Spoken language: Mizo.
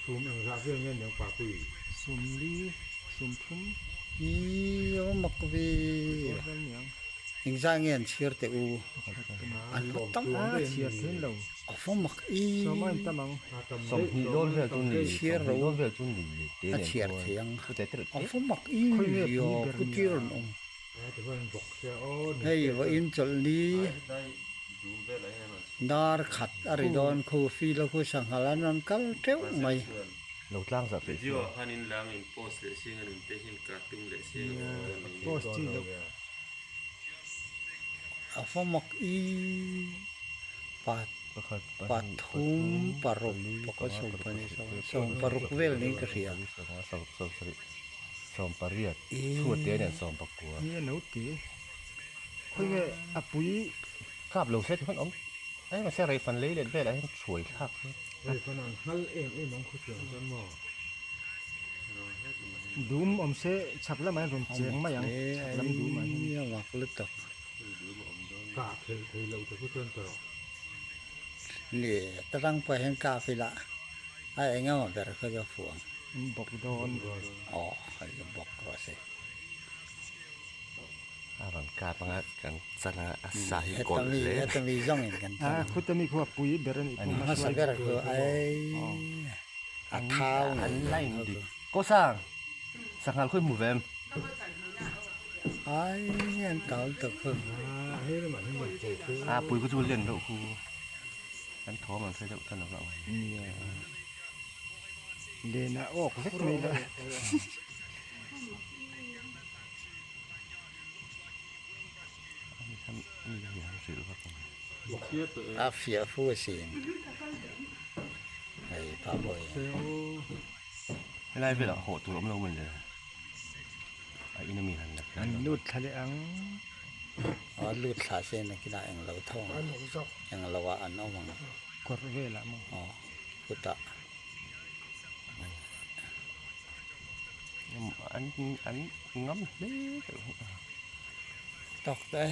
Sum engzah vel nge niang Papui? Sumli, sumthum. Ih a va mak ve. Engzah nge an chhiar teh u? An va tam a chhiar thin lo. A va mak i. Sawm a intam ang. Sawmhnih dawn vel chu ni, Chhiar sawmhnih ro. dawn vel chu ni te A nen chhiar chuan thei ang. chu te tereuh A te. va mak i Khawi nge io pui ber khu nia. tir rawn awm. Hei vawiin chawlhni dar khat a ri dawn khu feel a khu sanghal an rawn kal teuh mai. Lo tlang zah peih Video ah khan in lang in post leh sing a nun te hian cartoon leh sing a awm dawn ni. Post chi loh. A va mak i pathum paruk pakhat sawm pahnih sawm sawm paruk vel niin ka hria. Sawm pariat chhuat te nen sawm pakua. Nge no te khawi nge a pui. Kap lo se ti hman awm ai mahse rei fan lei let velah hian hruai thlak hi. Rei fan an nghal em em ang khawtiang chuan maw. Dum awm se chhak lamah hian rawn cheng mai ang chhak lam dum ah hian. A mak lutuk. Kah theih thei loh te khu chuan ta rawh. Ni tarang pawh hian kap ila a eng emaw ber kha chu a fuh ang. An bawk dawn. Aw hei chu bawk rawh se. A rawn kap anga kan chan anga a sa hi kawlh hle. Heta mi zawng in kan chan. A khuta mi khu a pui ber a nih pawh hmasa ber khu ai a thau ngei. An line dik. Ko sang sanghal khawi hmu ve em? Ai an tal tak khu. A pui khu chu len deuh khu. An thawm an hre deuh tan ang. Nia. Lena awk vek mai la. A fiah fu asin. Hei pa pawh hi. Helai velah hawh tur awm lo mawn le. A in ami han la An lut thla leh ang. A lut thla se nakinah englo tho ang. Englo ah an awm ang. Kawr velah maw? Aw kutah. An an ngam hle Tawk te.